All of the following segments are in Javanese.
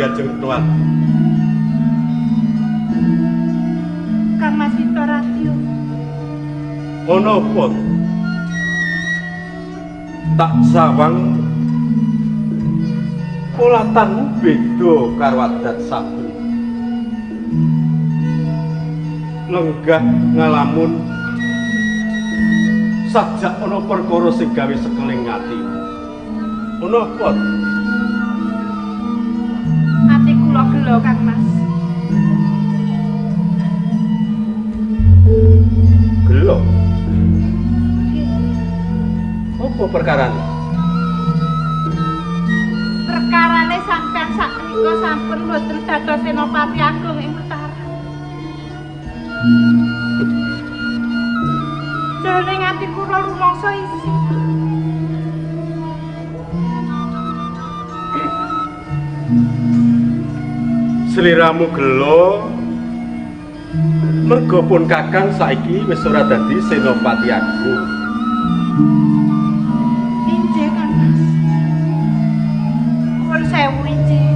Diajeng Retnowati? Kang Mas Wito Radyo. Ana apa? Tak sawang polatanmu beda karo adat saben. Lenggah ngalamun sajak ana perkara sing gawe sekeling atimu. Ana apa? Ati kula gelo Kang Mas. Gelo. Apa perkarane? Perkarane sampean sakmenika sampun mboten dados Senopati Agung ing Mataram. Jroning ati kula rumangsa isi. Sliramu gelo merga pun Kakang saiki wis ora dadi Senopati Agung. Injih Kang Mas. Nuwun sewu injih.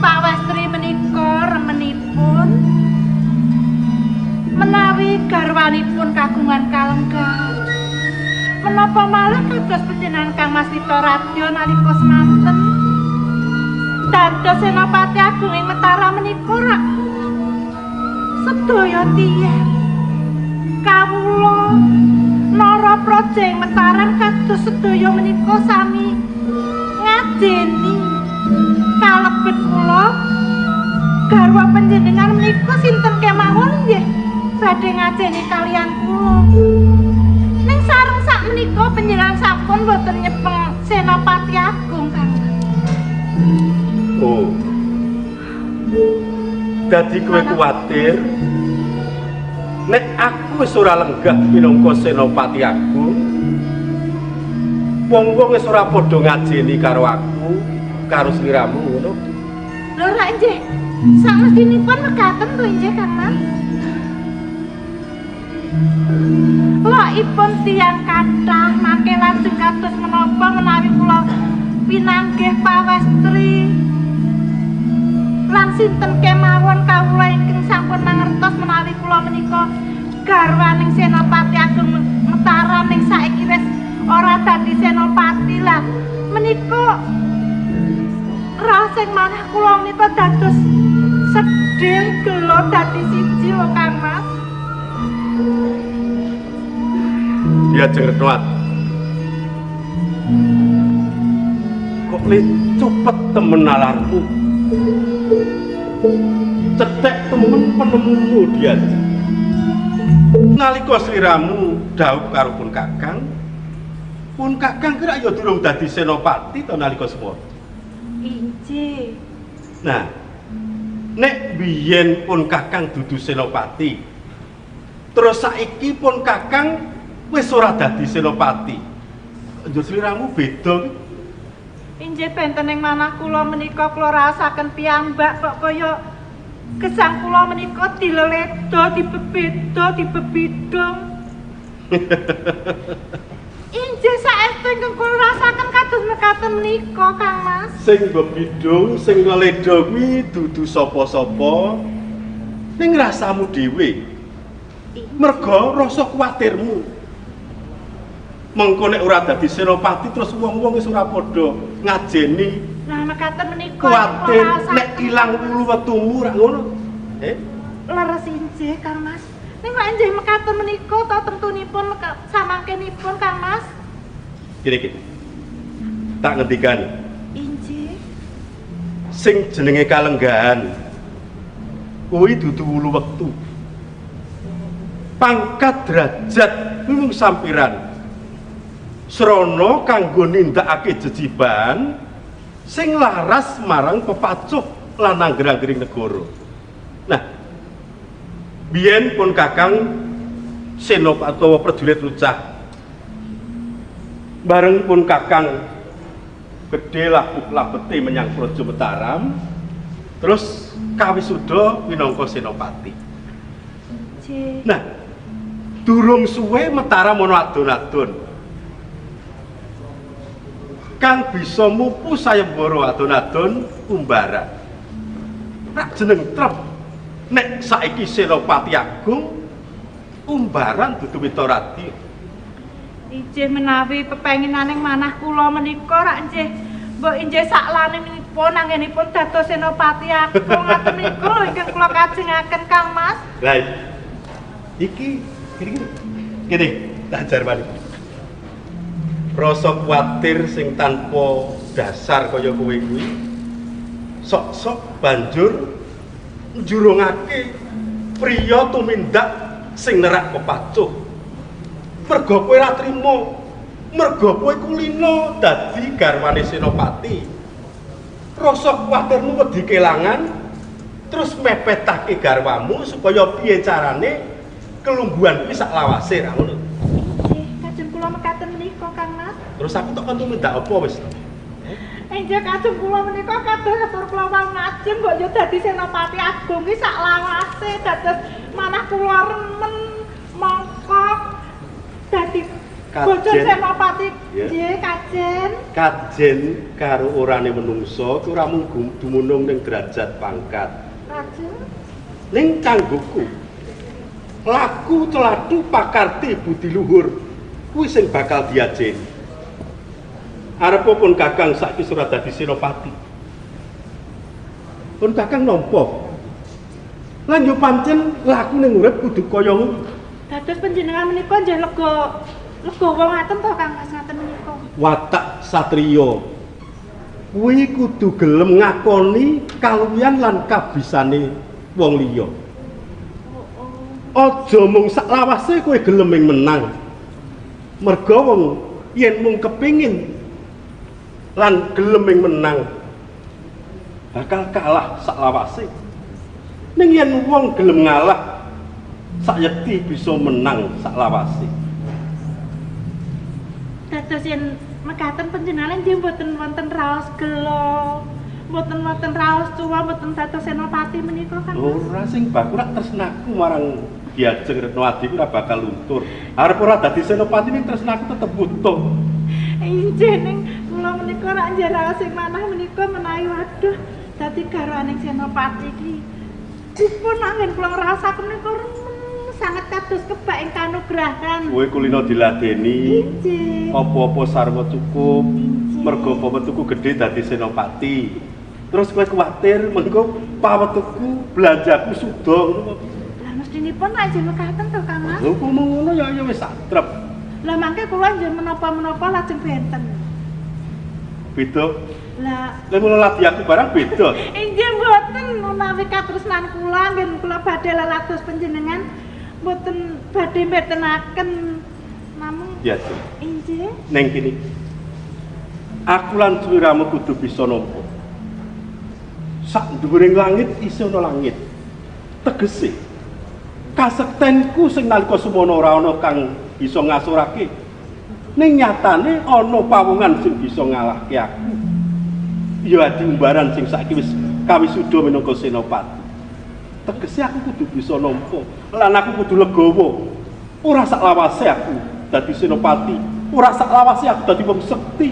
Pawestri menika remenipun menawi garwanipun kagungan kalenggahan. Menapa malih kados panjenengan Kang Mas Wito Radyo nalika semanten dados Senopati Agung ing Mataram menika rak sedaya tiyang kawula nara praja ing Mataram kados sedaya menika sami ngajeni kalebet kula garwa panjenengan menika sinten kemawon nggih badhe ngajeni kalian kula. Ning sareng sak menika panjenengan sampun boten nyepeng Senopati Agung Kang. Oh. Dadi kowe kuwatir nek aku wis ora lenggah minangka Senopati Agung, wong-wong wis ora padha ngajeni karo aku, karo sliramu ngono. Lho rak nggih. Samestinipun mekaten to injih Kang Mas. Lokipun tiyang kathah mangke lajeng kados menapa menawi kula pinanggih pawestri lan sinten kemawon kawula ingkang sampun mangertos menawi kula menika garwaning Senopati Agung Mataram ning saiki wis ora dadi senopati lah menika rasing manah kula menika dados sedih gelo dadi siji lho Kang Mas. Diajeng Retnowati. Kok le cepet temen nalarmu. Cetek temen penemumu Diajeng. Nalika sliramu dhaup karo pun Kakang kira ya durung dadi senopati to nalika semono. Injih. Nah, nek biyen pun Kakang dudu senopati, terus saiki pun Kakang wis ora dadi senopati. Njur sliramu beda ki. Injih benten ing manah kula menika kula rasaken piyambak kok kaya gesang kula menika dileledo, dibebedo, dibebidung. Injih saestu ingkang kula rasaken kados mekaten menika Kang Mas. Sing bebidung, sing leledo kuwi dudu sapa-sapa ning rasamu dhewe. Merga rasa kuwatirmu. Mengko nek ora dadi senopati terus wong-wong wis ora padha ngajeni. Lah mekaten menika kuwatir nek ilang wulu wetumu rak ngono. Leres injih Kang Mas. Ning kok injih mekaten menika to temtunipun samangkenipun Kang Mas. Kene iki. Tak ngendikani. Injih. Sing jenenge kalenggahan kuwi dudu wulu wektu. Pangkat derajat kuwi mung sampiran. Srana kanggo nindakake jejiban sing laras marang pepacuh lan angger-anggering negara. Nah, biyen pun Kakang senop atau prajurit lucah. Bareng pun Kakang gedhe labuh labete menyang Praja Mataram, terus kawisuda minangka senopati. Nah, durung suwe Mataram ana adon-adon. Kang bisa mupu sayembara adon-adon umbaran. Rak jeneng trep nek saiki Senopati Agung umbaran dudu Mitaradya. Injih menawi pepenginaning manah kula menika rak injih mbok injih saklanemipun anggenipun dados Senopati Agung ngaten niku lho ingkang kula kajengaken, Kang Mas. Lah, iki gini gini. Gini, tak ajar balik. Rasa kuwatir sing tanpa dasar kaya kowe kuwi sok-sok banjur njurungake priya tumindak sing nerak pepacuh. Merga kowe ora trima, merga kowe kulino dadi garwane Senopati. Rasa kuwatirmu wedi kelangan terus mepetake garwamu supaya piye carane kelungguhan kuwi sak lawase, ra ngono? Injih, kajeng kula mekaten menika, Kang Mas. Terus aku tok kon tumindak apa wis? Injih, kajeng kula menika kados atur kula wau ngajeng mbok yo dadi Senopati Agung ki sak lawase, dados manah kula remen mongkok dadi bojo Kajen. Senopati. Ya. Nggih, kajen. Kajen karo orane menungso ki ora mung dumunung ning derajat pangkat. Kajeng. Ning kanggoku laku celathu pakarti budi luhur kuwi sing bakal diajeni. Arepa pun Kakang saiki ora dadi senopati. Pun Kakang nampa. Lan yo pancen laku ning urip kudu kaya ngono. Dados panjenengan menika nggih lega legawa ngaten to, Kang Mas, ngaten menika? Watak satriya kuwi kudu gelem ngakoni kaluwihan lan kabisane wong liya. Oh. Aja mung saklawase kowe gelem ing menang. Merga wong yen mung kepingin lan gelem ing menang bakal kalah saklawase. Ning yen wong gelem ngalah, sayekti bisa menang saklawase. Dados yen mekaten panjenengan nggih mboten wonten raos gela, mboten wonten raos cuwa, mboten dados senopati menika, Kang Mas? Ora, sing baku rak tresnaku marang Ki Ageng Retno Adi ku ora bakal luntur. Arep ora dadi senopati, ning tresnaku tetep butuh. Injih, ning kula menika rak nggih raos sing manah menika menawi waduh dadi garwaning senopati iki. Dipun anggen kula ngraosaken menika remen sanget kados kebak ing kanugrahan. Kowe kulino diladeni. Injih. Apa-apa sarwa cukup. Injih. Mergo pawetuku gedhe dadi senopati. Terus kowe kuwatir mengko pawetuku belanjaku suda ngono apa piye? Lah, mestinipun rak nggih mekaten to, Kang Mas. Lho, kok ngono ya ya wis satrep. Lah, mangke kula nggih menapa-menapa lajeng benten. Beda. Lah. Lah, mula ladi aku barang beda. Inggih mboten, menawi katresnan kula nggih kula badhe lelados panjenengan mboten badhe mbetenaken namung Ya, Jeng. Injih. Neng kene. Aku lan cuwiramu kudu bisa nampa. Sak dhuwuring langit isih ana langit. Tegese kasektenku sing nalika semono ora ana kang bisa ngasurake. Ning nyatane ana pawongan sing bisa ngalahke aku. Ya adi umbaran sing saiki wis kawisuda minangka senopati. Tegese aku kudu bisa nampa lan aku kudu legawa. Ora sak lawase aku dadi senopati, ora sak lawase aku dadi wong sekti.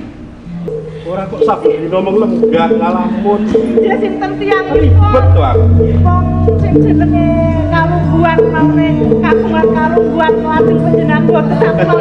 Ora kok saben dina mung lenggah ngalamun. Ya sinten tiyang Ribet to aku. Wong sing jenenge kalungguhan maune kagungan kalungguhan lajeng panjenengan boten aku.